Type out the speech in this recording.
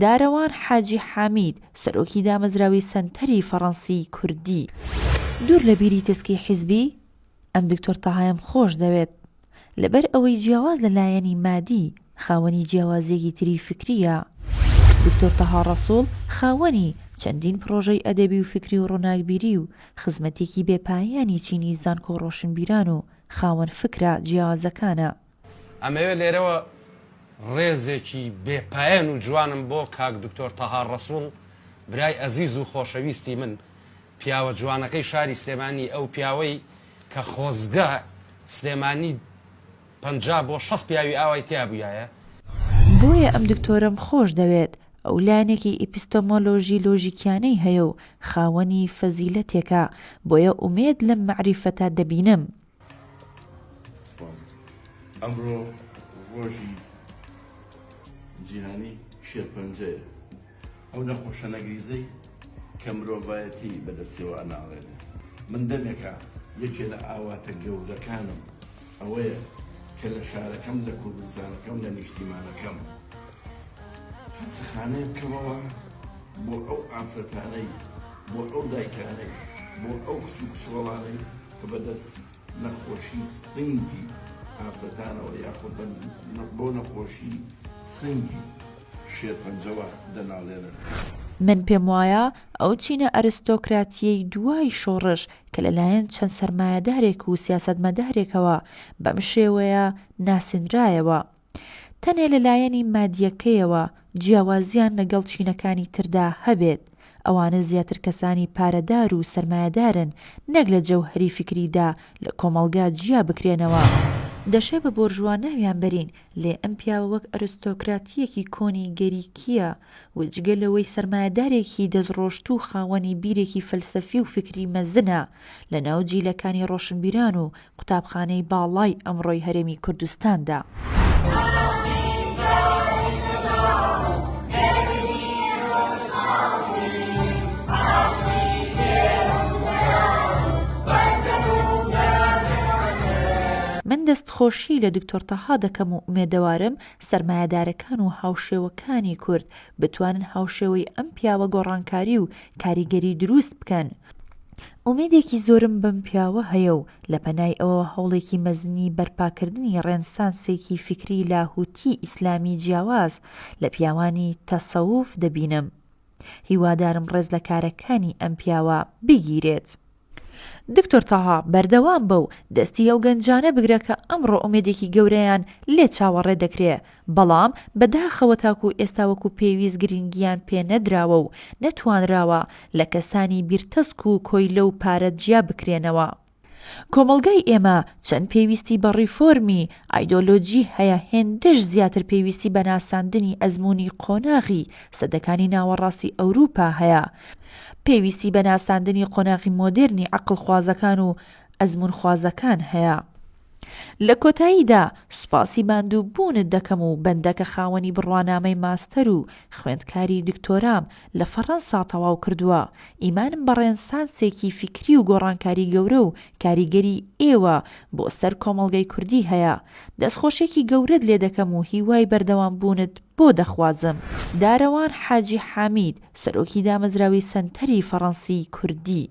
دارەوان حاجی حامید، سەرۆکی دامەزراوەی سەنتەری فەڕەنسیی کوردی. دوور لە بیری تەسکی حیزبی، ئەم دکتۆر تەهایەم خۆش دەوێت. لەبەر ئەوەی جیاواز لە لایەنی مادی، خاوەنی جیاوازییەکی تری فکرییە. دکتۆر تەها ڕەسوڵ خاوەنی چەندین پڕۆژەی ئەدەبی و فکری و ڕۆناکبیری و خزمەتێکی بێ پایانی چینی زانکۆ ڕۆشنبیران و خاوەن فکرە جیاوازەکانە. ئەمەوێ لێرەوە ڕێزێکی بێ پایەن و جوانم بۆ کاک دکتۆر تەها ڕەسوڵ برای ئەزیز و خۆشەویستی من پیاوە جوانەکەی شاری سلێمانی ئەو پیاوەی کە خۆزگە سلێمانی 50 بۆ 60 پیاوی ئاوای تیا بوویایە. بۆیە ئەم دکتۆرەم خۆش دەوێت، ئەو لایەنێکی ئیپستۆمۆلۆژی لۆژیکیانەی هەیە و خاوەنی فەزیلەتێکە، بۆیە ئومێد لەم مەعریفەتە دەبینم. سپاس. ئەمڕۆ ڕۆژی جیهانی شێرپەنجەیە، ئەو نەخۆشە نەگریزەی کە مرۆڤایەتی بەدەستیەوە ئەناڵێنێ. من دەمێکە یەکێ لە ئاواتە گەورەکانم ئەوەیە کە لە شارەکەم، لە کوردستانەکەم، لە نیشتیمانەکەم خەستەخانەیە بکەمەوە بۆ ئەو ئافرەتانەی، بۆ ئەو دایکانەی، بۆ ئەو کچ و کچۆڵانەی کە بەدەست نەخۆشی سنگی ئافرەتانەوە یاخود بۆ نەخۆشی سنگی شێرپەنجەوە دەناڵێنن. من پێم وایە ئەو چینە ئەرستۆکراتییەی دوای شۆڕش کە لەلایەن چەند سەرمایەدارێک و سیاسەتمەدارێکەوە بەم شێوەیە ناسێنرایەوە، تەنێ لە لایەنی مادییەکەیەوە جیاوازییان لەگەڵ چینەکانی تردا هەبێت، ئەوانە زیاتر کەسانی پارەدار و سەرمایەدارن نەک لە جەوهەری فیکریدا لە کۆمەڵگا جیا بکرێنەوە. دەشێ بە بۆرژوا ناویان بەرین، لێ ئەم پیاوە وەک ئەرستۆکراتییەکی کۆنی گەریکییە و جگە لەوەی سەرمایەدارێکی دەستڕۆشتوو خاوەنی بیرێکی فەلسەفی و فیکری مەزنە لەناو جیلەکانی ڕۆشنبیران و قوتابخانەی باڵای ئەمڕۆی هەرێمی کوردستاندا. من دەستخۆشی لە دکتۆر تەها دەکەم و ئومێدەوارم سەرمایەدارەکان و هاوشێوەکانی کورد بتوانن هاوشێوەی ئەم پیاوە گۆڕانکاری و کاریگەری دروست بکەن. ئومێدێکی زۆرم بەم پیاوە هەیە و لە پەنای ئەوەوە هەوڵێکی مەزنی بەرپاکردنی ڕێنسانسێکی فیکری لاهوتی ئیسلامی جیاواز لە پیاوانی تەسەوف دەبینم. هیوادارم ڕێز لە کارەکانی ئەم پیاوە بگیرێت. دکتۆر تەها بەردەوام بە و دەستی ئەو گەنجانە بگرە کە ئەمڕۆ ئومێدێکی گەورەیان لێ چاوەڕێ دەکرێ بەڵام بە داخەوە تاکو ئێستا وەکو پێویست گرنگیان پێ نەدراوە و نەتوانراوە لە کەسانی بیرتەسک و کۆیلە و پارە جیا بکرێنەوە. کۆمەڵگای ئێمە چەند پێویستی بە ڕیفۆرمی ئایدۆلۆجی هەیە هێندەش زیاتر پێویستی بە ناساندنی ئەزموونی قۆناغی سەدەکانی ناوەڕاستی ئەوروپا هەیە پێویستی بە ناساندنی قۆناغی مۆدێرنی عەقڵخوازەکان و ئەزموونخوازەکان هەیە. لە کۆتاییدا سوپاسی ماندوو بوونت دەکەم و بەندە کە خاوەنی بڕوانامەی ماستەر و خوێندکاری دکتۆرام لە فەڕەنسا تەواو کردووە، ئیمانم بە ڕێنسانسێکی فیکری و گۆڕانکاری گەورە و کاریگەری ئێوە بۆ سەر کۆمەڵگەی کوردی هەیە. دەستخۆشیەکی گەورەت لێ دەکەم و هیوای بەردەوام بوونت بۆ دەخوازم. دارەوان حاجی حامید، سەرۆکی دامەزراوەی سەنتەری فەڕەنسیی کوردی.